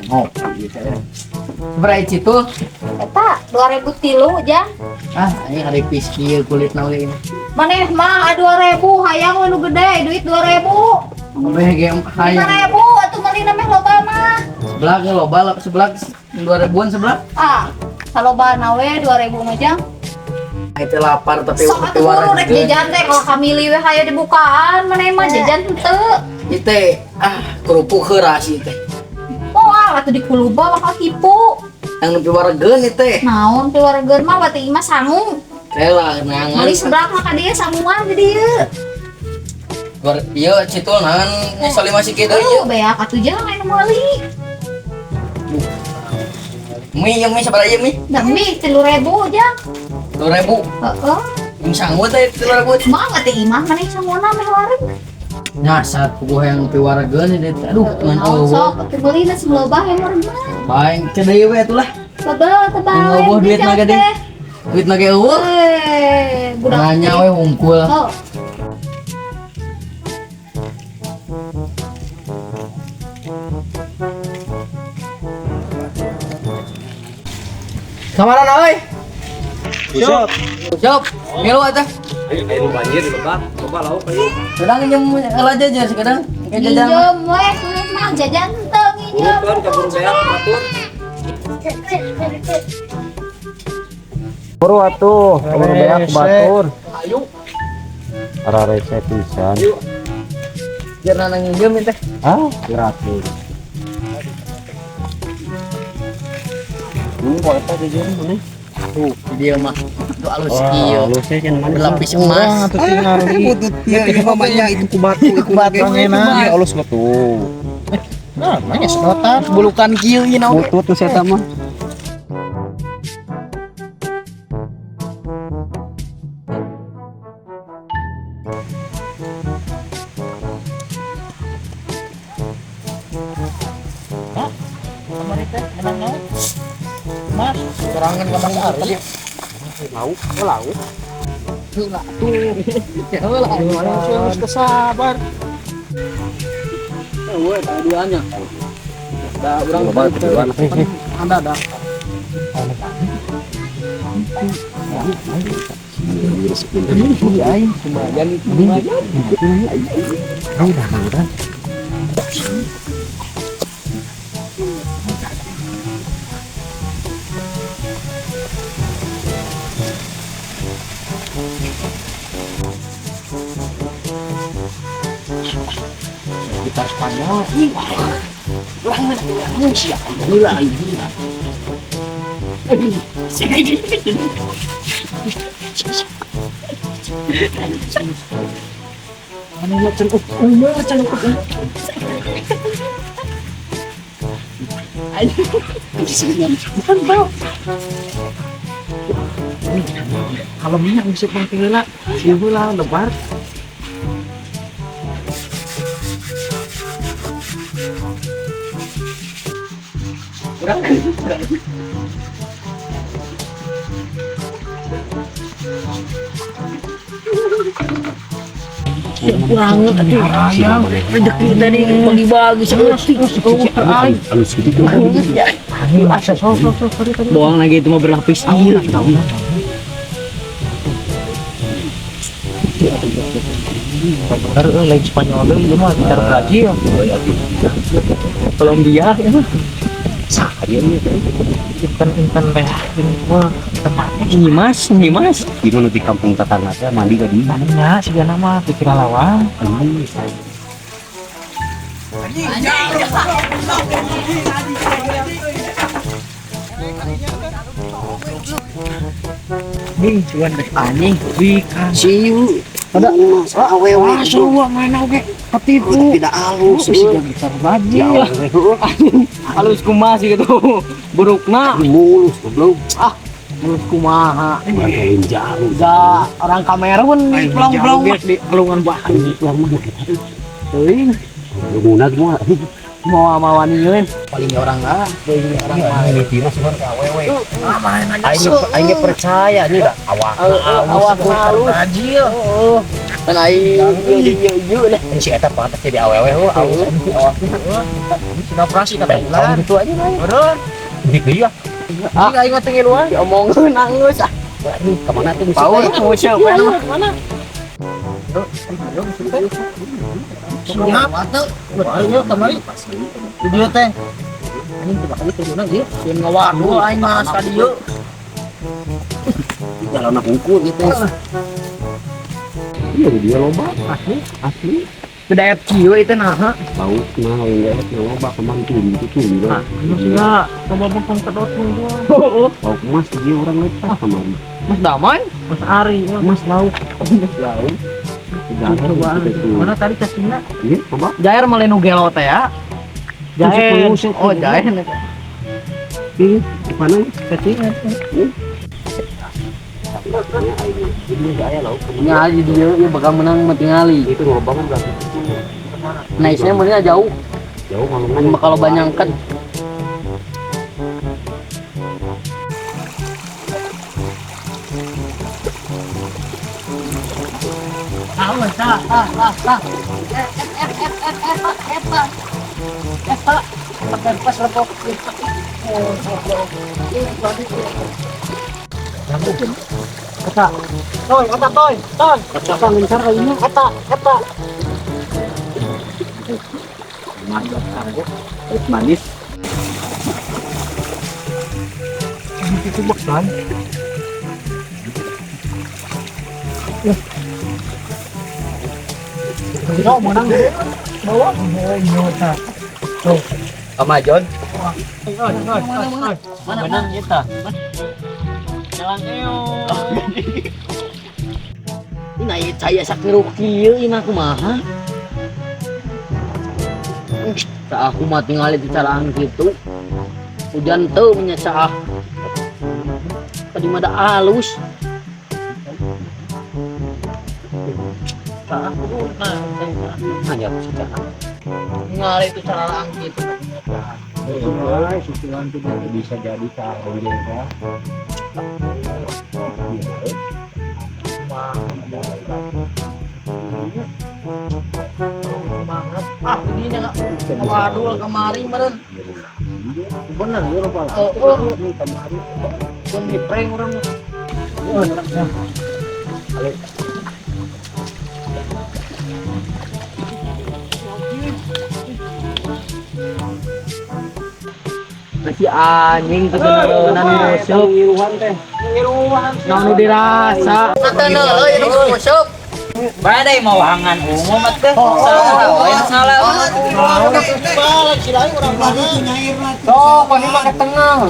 Ngopi gitu ya. Seberapa itu? Eta 2003 jang. Ah, ini hari kieu kulit nawe ini. Maneh mah 2000 hayang we nu gede duit 2000. Kabeh ge hayang. 5000 atuh meulina meh loba mah. Sebelah ge loba sebelah 2000-an sebelah. Ah, salobana we 2000 mah jang. Itu lapar tapi Sok atuh buru rek jajan teh kalau kamili we hayo dibukaan maneh mah jajan henteu. Ieu teh ah kerupuk heura sih teh. Moal atuh di kuluba bakal tipu. Yang nu piwaregeun ieu teh. Naon piwaregeun mah bati imah sangu. Rela neangan. Meuli sebelah mah ka dieu sanguan di dieu. Ieu citul naon nyesali masih kieu deui ieu. Beak atuh jang anu meuli. Mie ieu mie sabaraha ieu mie? Da mie 3000 jang. 2000. Heeh. Jeung sangu teh 3000. Mah teh imah maneh sanguna meh wareg. Nyasar puguh yang piwaregeun ieu teh. Aduh, ngan Naon eueuh. sok atuh meulina loba yang wareg mah. Baeng teh deui we atuh lah. Loba tebal. Eueuh duit mah gede. Duit mah ge eueuh. Eh, budak. Nanya we hungkul. Oh. Kamarana euy? Siap. Siap. Milu atuh. Ayo, ayo banjir di lebak, loba lauk ayo. Kadang nginjem heula aja sekarang. Kayak jajan. Nginjem we kulit mah jajan teu nginjem. Bukan kabur beak batur. Buru atuh, kabur beak batur. Ayo. Ararese pisan. Biar nana nginjem teh. Ah, gratis. Ini kok eta jajan maneh? Tuh, di dia mah. Tuh alus kieu. Alusnya kan mana? Berlapis emas. Butut ieu ieu mah nya itu ku batu, itu batu. Iya, alus mah tuh. Nah, namanya sedotan. Bulukan kieu ieu naon. Butut nu eta mah. Kamari teh menang naon? Mas, Sorangan ka Mas Ari. Lauk, oh lauk. Heula tuh. Ya heula. harus kesabar. Eueuh eta duanya. Da urang Loba keduaan. Anda ada. Aing lumayan lumayan. Udah. Gitar Spanyol. Urang mah urang sia. Heula aing. Anu macan umur macan Kalau minyak bisa bang heula, sieu heula lebar. Kurang atuh. Rezeki tadi bagi-bagi saeutik. Alus gitu. Bohong lagi itu mah berlapis iya. Bener euy lain Spanyol deui ieu mah gitar Brazil. Kolombia ya mah. Saya nih. Inten-inten teh ini mah tempatnya. Nyimas, nyimas. Gimana di kampung tetangga teh mandi gak di? Nya sigana mah pikir lawang. Nih, cuan deh anjing. Wikan. Siu. Ada awewe. Ah, semua mana oge. Ketipu. Tidak halus. Siga gitar Brazil. Halus kumaha sih gitu. Burukna. Mulus goblok. Ah, mulus kumaha. Lain jalu. Ga orang Kamerun plong-plong mah. di pelungan bahan. Plong mah kita. Teuing. Guna semua. Mau mawanieun. Paling orang ah, paling orang ah. Ini tina sih ka awewe. Aing aing percaya nih dah awak. Awak halus. Brazil. Heeh. Kan aing ieu ieu lah. Ini si eta pantas jadi awewe heuh, alus anjing awakna. Sina operasi kata bulan. Gitu aja lah. Bener. Di deui ah. Ah, aing mah teu ngiluan. Diomongkeun anggeus ah. Aduh, kemana tuh musuh? Paur musuh mana? Siap. Ayo kamari. Di dieu teh. Anjing coba kali turunna ieu. Sieun ngawadul aing mah ka dieu. Jalan hungkul gitu. Iya, dia loba asli, asli. Daet kieu itu naha. Lauk nah, enggak loba kemang tuh itu tuh. Nah, sia, coba bengkong kedot gua. Lauk emas dia orang lepas kemarin. Mas Damai, Mas Ari, Mas lauk. Mas lauk. Mana tadi cacingna? Iya, coba. Jair malah nu gelo teh ya. Jair. Oh, jair. Ini mana cacingna? Nya aja dia ieu bakal menang mah tingali. Itu loba mah berarti. Nah, isinya menangnya jauh. Jauh kalau kalau banyangkan. Eta. Toy, eta toy, toy. Eta ngincar kayaknya. Eta, eta. Manis. Itu baksan. Yo menang. Bawa. Nyota. Tuh. Sama John. Menang kita. Jalan eo. Ini aya caya sakiru kieu ini kumaha? Cah aku mah tingali di caraan kitu. Hujan teu nya caah. Tadi mah da alus. Caah nah, hanya caah. Tingali itu caraan kitu. Susulan tuh bisa jadi caah ronjeng teh. Ah, ini nya wadul kemarin meureun. Bener ya lupa. Heeh. Pun di prank urang. Si anjing kebenaran musuh. Ngiruhan teh. Ngiruhan. Naon dirasa. Sateuneuh euy musuh. Badai mau hangan umum teh. Salah, salah. Sok, ini mah ke tengah.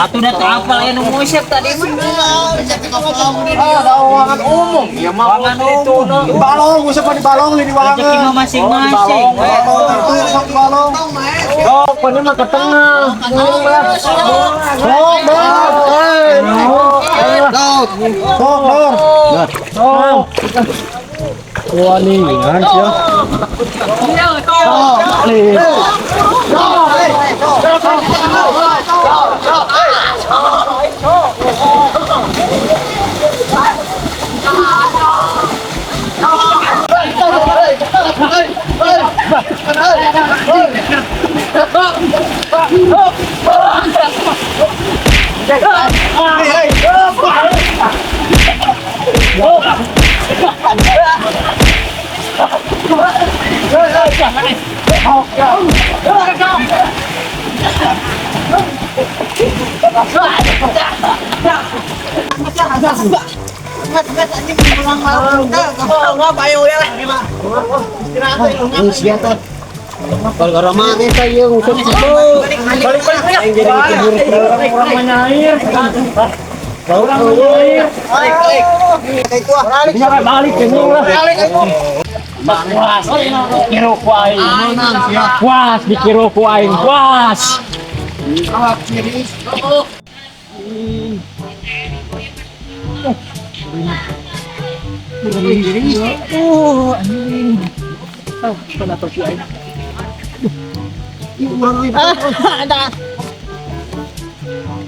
Atuh da teu apal aya nu ngusep tadi mah. Ah, da ruangan umum. Ya mah Ruangan umum. Di balong, ngusep di balong di ruangan. Rezeki mah masing-masing. Sok di balong. Sok, ini mah ke tengah. Sok, Bang. Sok, Dor. Sok. Wah nih, kan sih. Sok, nih. Gara-gara mana saya ngusep situ. Balik-balik. Jadi dikebur orang menyair. Orang menyair. Balik, balik lah. Puas, dikira ku aing. Puas, dikira ku aing. Puas. Oh, anjing. Oh, kena topi aing.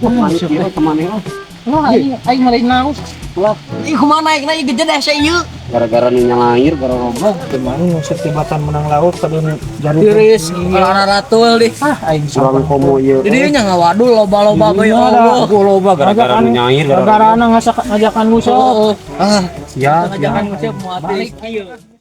Wah, panik ya kemana ya? Wah, aing aing marahin naus. Wah, Ih kumaha naik naik gede deh saya ieu. Gara-gara nu nyair, gara roblok. Gimana ngusir tibatan menang laut kadu jarum. Tiris, anak ratul deh. Ah, aing Urang komo ieu. Jadi nya ngawadul loba-loba bae Allah. Gua loba gara-gara nu nyair, Gara-gara ngajakan ngusap. Oh, ah, Ya, ngajakan ngusap mau balik. Ayo.